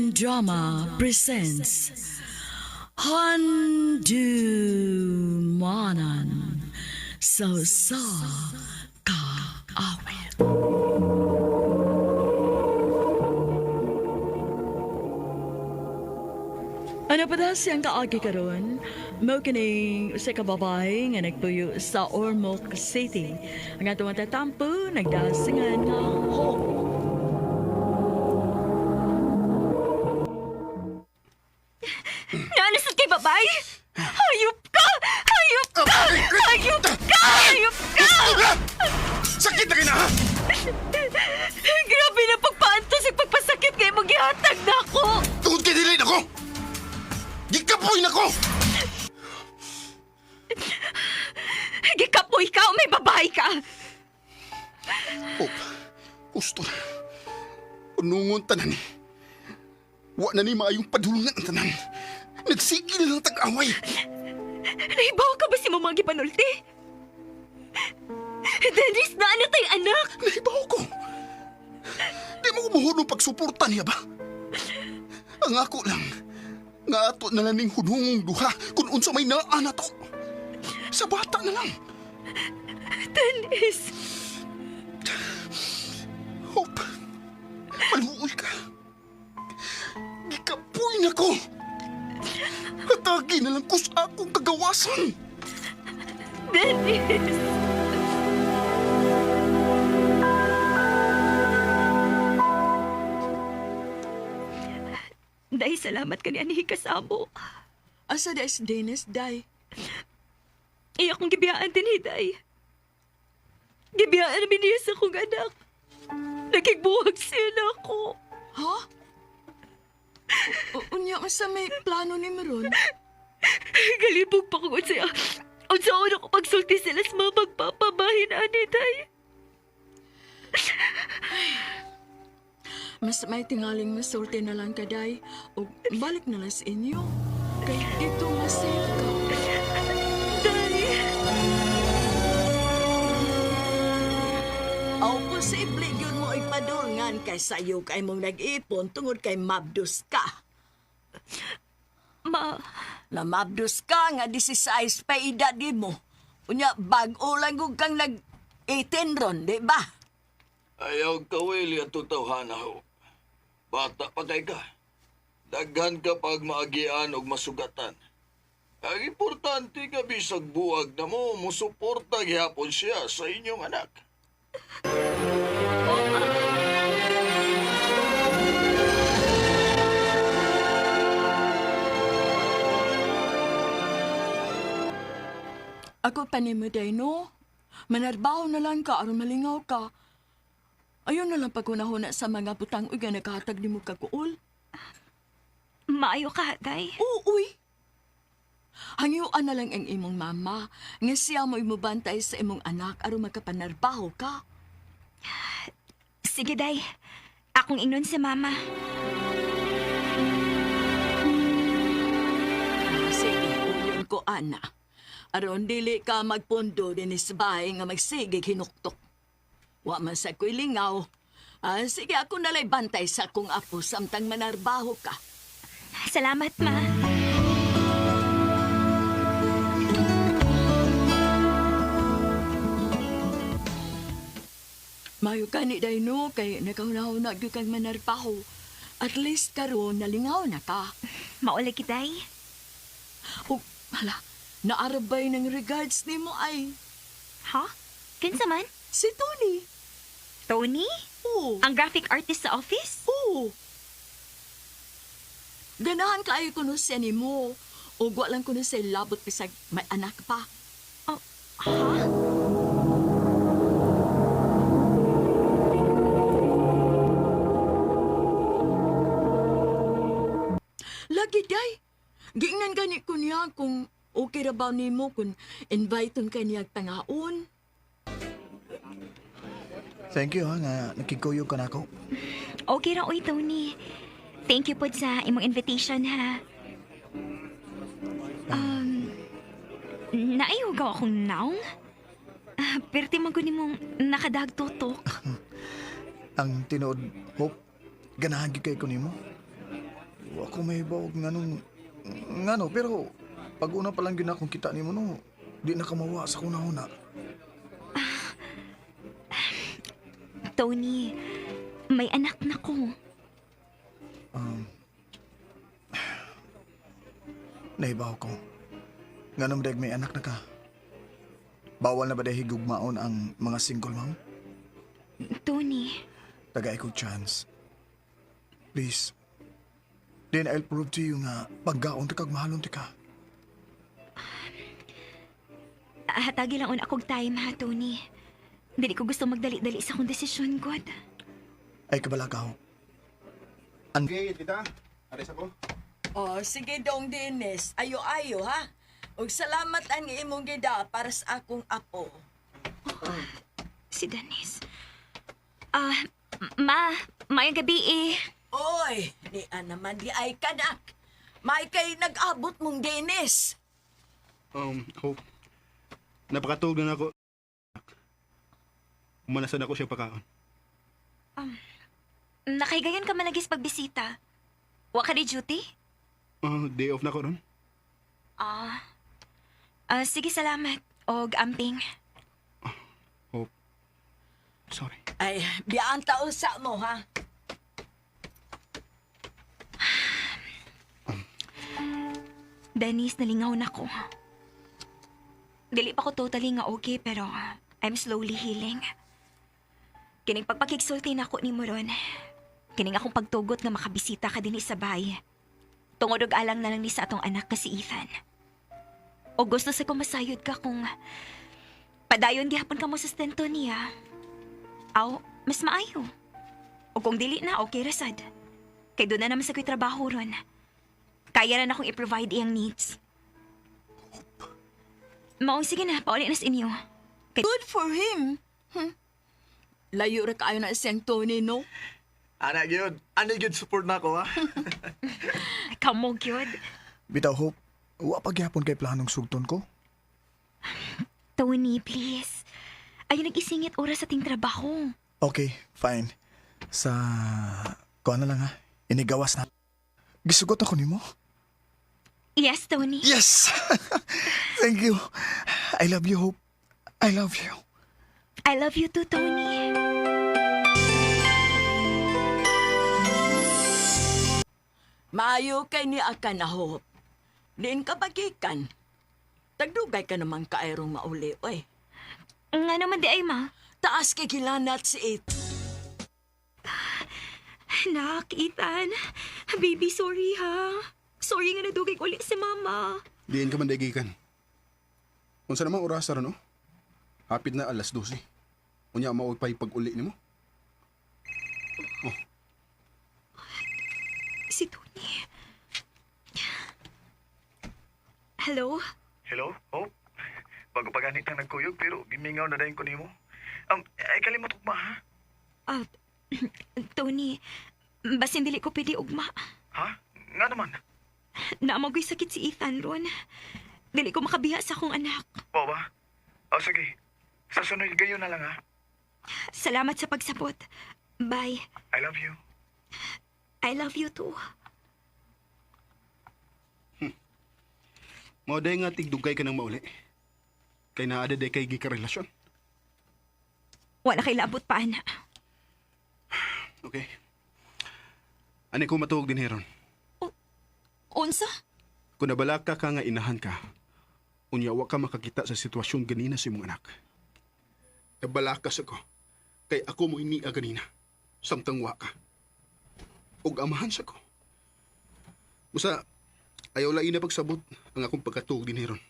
Action Drama presents Handumanan sa sa kaawit. Ano pa daw siyang kaagi karon? Mao kining usa ka babae nga nagpuyo sa Ormoc City. Ang atong tatampo nagdasingan nga Hope. Naanasad kay babay? Hayop ka! Hayop ka! Hayop ka! Hayop ka! Sakit na kina ha! Grabe na pagpaantos at pagpasakit kay mong gihatag na ako! Tungod kay dili nako! Gikapoy nako! Gikapoy ka o may babae ka! Op, gusto na. Unungon tanan ni. Wa na ni maayong padulungan ang tanan. Nagsige na lang tag-away. Nahibaw ka ba si mga gipanulti? Dennis, na ano tay anak? Nahibaw ko. Di mo kumuhunong pagsuporta niya ba? Ang ako lang, nga ato na lang ning hunungong duha kung unsa may naa na to. Sa bata na lang. Dennis! Hope, maluoy ka. Gikapoy na ko. Hatagi na lang ko sa akong kagawasan. Dennis! Dahil salamat ka ni Anihi kasamo. Asa da si Dennis day? Iya kong gibiyaan din, Hiday. Gibiyaan namin niya sa akong anak. Nagigbuhag siya na ako. Ha? Unya unsa may plano ni Meron? Galibog pa kung unsay unsa una ko pagsulti sila sa mga magpapabahin, ani, Day. Mas may tingaling masulti na lang kaday o balik na lang sa inyo. Kay dito mas safe ka. Day! Aw, posible yun mo ipadulngan kay sayo kay mong nag-ipon tungod kay mabdus ka. Ma, Na mabdus ka nga 16 pa edad di mo. Unya, bag-o lang gud kang nag 18 ron, di ba? Ayaw kawili at tawhana ho. Bata pa kay ka. Daghan ka pag maagian og masugatan. Ang importante ka bisag buwag na mo, musuporta gihapon siya sa inyong anak. Ako pa ni mo day no. Manarbaho na lang ka aron malingaw ka. Ayun na lang pagkunahuna sa mga butang uy nga nakahatag nimo kaguol. maayo ka, Day. Oo, uy. Hangyuan na lang ang imong mama nga siya mo imubantay sa imong anak aron makapanarbaho ka. Sige, Day. Akong ingnon sa mama. Ah, sige, uyon ko, ana. Aron dili ka magpundo din sa bahay nga magsigig hinuktok. Wa man sa ko'y lingaw. Ah, sige, ako nalay bantay sa akong apo samtang manarbaho ka. Salamat, Ma. Mayo ka ni day no kay nakahuna-huna gyud kang manarbaho. At least karon nalingaw na ka. Mauli kita, Day. O, hala, naarabay ng regards nimo ay Ha? Kinsa man? si Tony. Tony? Oo. Ang graphic artist sa office? Oo. Ganahan kaayo kuno siya nimo. Ug wa lang kuno siya labot bisag may anak pa. Oh, ha? Lagi day. Giingnan gani ko niya kung okay ra ba nimo kung inviteon ka niya pangaon. Thank you ha, nga nakikuyog ka na ako. Okay ra, oy, Tony. Thank you po sa imong invitation, ha. Um, naayugaw akong naong. Ah, perti man ko nimong nakadagtutok. Ang tinuod, Hope, ganahan gyud kay ko nimo. Wa ko mahibaw nganong ngano pero pag una pa lang gyud akong kita nimo no, di na ka mawa sa kuna-una. Tony, may anak na ko. Nahibaw ko. Nganong dag may anak na ka. Bawal na ba dahil gugmaon ang mga single mom? Tony, Tagay ko chance. Please. Then I'll prove to you nga paggaon ta kag mahalon ta ka. hatagi lang una akong time ha, Tony. Dili ko gusto magdali-dali sa akong desisyon, God. Ay kabala ka ho. Okay, tita. Ares ako. Oh, sige dong Dennis, ayo-ayo ha. Ug salamat ang imong gida para sa akong apo. Si Dennis. Ah, ma, mayang gabi eh. Oy, ni naman di ay kanak. May kay nag-abot mong Dennis. Hope. Napakatulog na ako. Umanasan ako siya pakaon. Nakahigayon ka malagis pagbisita. Wa ka di duty? Day off na ko ron. Ah. Ah, sige, salamat. Og amping. Hope. Sorry. Ay, biyaan ta usa mo ha. Dennis, nalingaw na ko. Dili pa ko totally nga okay pero I'm slowly healing. Kining pagpakigsulti na ako ni Moron. Kining akong pagtugot nga makabisita ka din sa bahay. Tungod og alang na lang ni sa atong anak ka si Ethan. O gusto sa ko masayod ka kung padayon gihapon ka mo sustento niya. Aw, mas maayo. O kung dili na, okay ra sad. Kay doon na naman sa ko'y trabaho ron. Kaya na akong i-provide iyang needs. Maong sige na, pauli na sa inyo. Kay Good for him. Layo ra kaayo na siyang Tony, no? Ana gyud, ana gyud support na ako ha. kamo gyud. Bitaw Hope, wa pa gyapon kay planong sugton ko. Tony, please. Ayaw nag-isingit oras sa ting trabaho. Okay, fine. Sa kuan na lang ha. Inigawas na. Gisugot ako nimo. Yes, Tony. Yes. Thank you. I love you, Hope. I love you. I love you too, Tony. Maayo kay ni Akan na hope. Diin ka bagikan. Tagdugay ka naman kairong mauli, oy. Nga naman di ay, ma. Taas kay gilanat si Ethan. Nak, Ethan. Baby, sorry ha. Sorry nga nadugay uli si mama. Diin ka man dagikan. Unsa namang oras ron, no? Hapit na alas 12. Unya mao pa'y pag-uli nimo. Si Tony. Hello? Hello, Hope. Bago pa ganit ang nagkuyog pero gimingaw na dayon ko nimo. Ay kalimot ugma ha. Ah, Tony, basin dili ko pwede ugma. Ha? Nga naman. Naamagoy sakit si Ethan ron. Dili ko makabiha sa akong anak. Oo ba? O sige. Sa sunod gayon na lang ha. Salamat sa pagsabot. Bye. I love you. I love you too. Mao day nga tigdugay ka nang mauli. Kay naa day kay gikarelasyon. Wala kay labot pa, ana. Okay. Ani ko matuog din heron. Unsa? Kung nabalaka ka nga inahan ka, unya wa ka makakita sa sitwasyon ganina sa imong anak. Nabalaka sa ko, kay ako mo inia ganina, samtang wa ka. Ug amahan sa ko. Busa, ayaw lain na pagsabot ang akong pagkatuog din heron.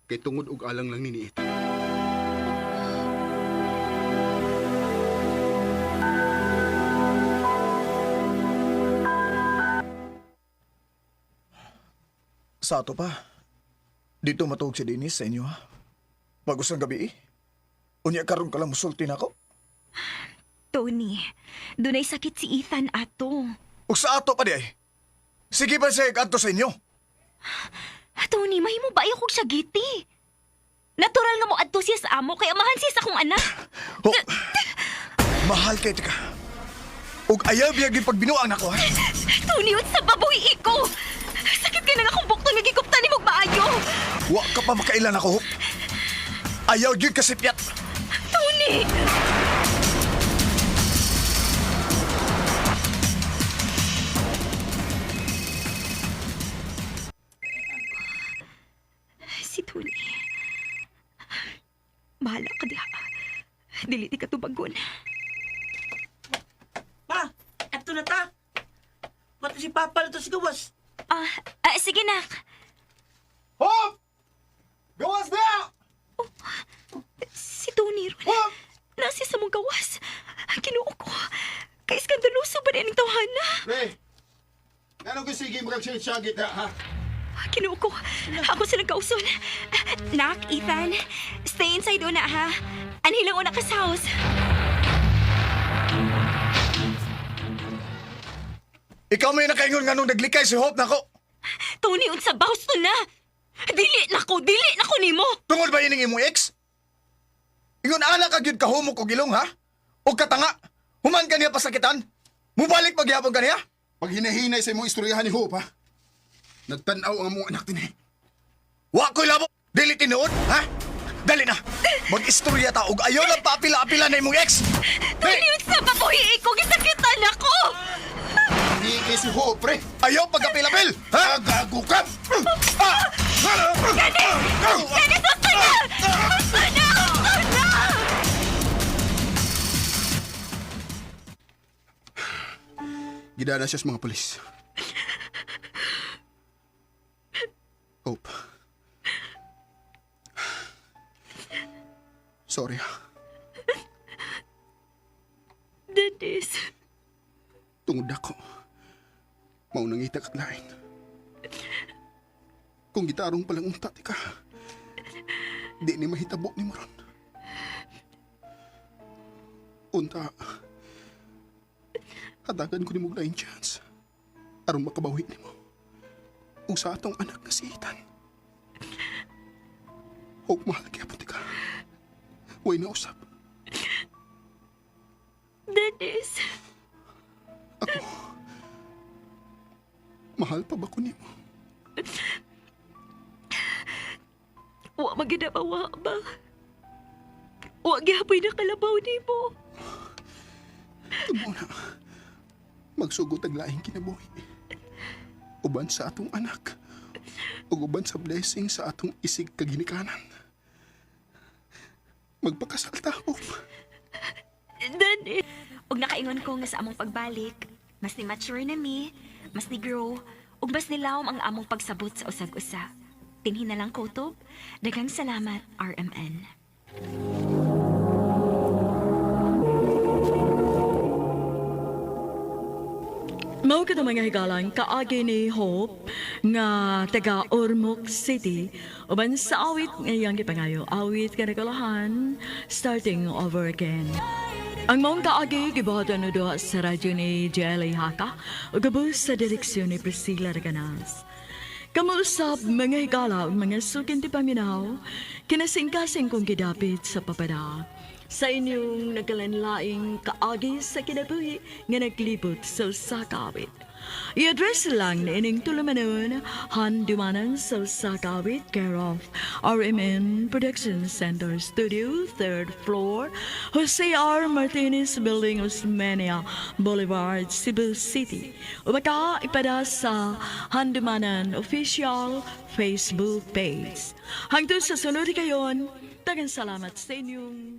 Kay tungod og alang lang ni Ethan. Sa ato pa. Dito matuog si Dennis sa inyo ha. Bago sa gabi eh. Unya karon ka lang musulti na ako. Tony, dunay sakit si Ethan ato. Ug sa ato pa di ay. Sige pa siya adto sa inyo. Tony, mahimo ba ayaw kong syagiti? Natural nga mo adto siya sa amo, kay amahan siya sa akong anak. Ho. Mahal kay tika. Ug ayaw biyag pagbinuang nako ha. Tony, unsa ba buhi ko? Sakit kay nang akong bukton nga giguptan nimo og maayo. Wa ka pa makailan ako, Hope. Ayaw gyud kasipyat. Tony! Si Tony. Bahala ka diha. Dili di ka tubagon. Pa, eto na ta. Pati si Papa na to si Gawas. Ah, sige nak. Hope! Gawas na! Si Tony ron. Hope! Nasi sa mong gawas. Ang Ginoo ko. Kay iskandaloso ba ning tawhana? Pre, ano ko sige mo kang sinagit ha? Ha? Ginoo ko. Ako silang kauson. Nak, Ethan, stay inside una ha. Anhi lang una ka sa house. Ikaw may nakaingon nga nung naglikay si Hope nako. Tony, unsa bawas to na? Dili na ko, dili na ko nimo. Tungod ba ining imong ex? Ingon ana ka gyud kahumok og ilong ha? O katanga? Human ka niya pasakitan? Mubalik pagyapon ka niya? Pag hinahinay sa imong istoryahan ni Hope, ha? Nagtanaw ang among anak din eh. Wa ko'y labo. Dili tinuod, ha? Dali na. Mag-istorya ta og ayaw lang paapila-apila na imong ex. Tony, unsa ba buhi ko? Gisakitan ako. Hindi kay si Hope, pre. Ayaw pagkapilapil, ha? Gago ka! Ah! Dennis, unsa na? Unsa na? Unsa na? Gidala siya sa mga polis. Hope. Sorry. ah. Dennis. Tungod ako. Maunang itak at lain. Kung gitarong palang unta, ti ka. Di ni mahitabo ni Moron. Unta. Hatagan ko ni mo lain chance. Aron makabawi ni mo. Ug sa atong anak nga si Ethan. Hope mahal kaya ti ka. Way na usap. Dennis. Ako. Mahal pa ba ko nimo? Wa maginabawa ba? Wa gihapoy nakalabaw nimo. Tamo na. Magsugot ang laing kinabuhi. Uban sa atong anak. Ug uban sa blessing sa atong isig kaginikanan. Magpakasal ta, Hope. Dennis. Ug nakaingon ko nga sa among pagbalik, mas ni mature na mi, mas ni grow, ug mas nilawom ang among pagsabot sa usag-usa. Tinhin na lang kutob. Daghang salamat, RMN. Mao ka mga higalan kaagi ni Hope nga taga Ormoc City uban sa awit nga iyang gipangayo awit kanagulahan starting over again. Ang maong kaagi gibuhatan no duha sa radyo ni JLA Haka ug gabos sa direksyon ni Priscilla Reganas. Kamuusap mga higala ug mga sukin ti paminaw, kinasingkasing kong gidapit sa papada. Sa inyong nagkalanlaing kaagi sa kinabuhi nga naglibot sa usa ka awit. I-address lang na ining tulumanon, handumanan sa usa ka awit, care of RMN Production Center Studio, 3rd floor, Jose R. Martinez Building, Osmeña Boulevard, Cebu City. O baka ipada sa Handumanan Official Facebook page. Hangtod sa sunod kayon, tagang salamat sa inyong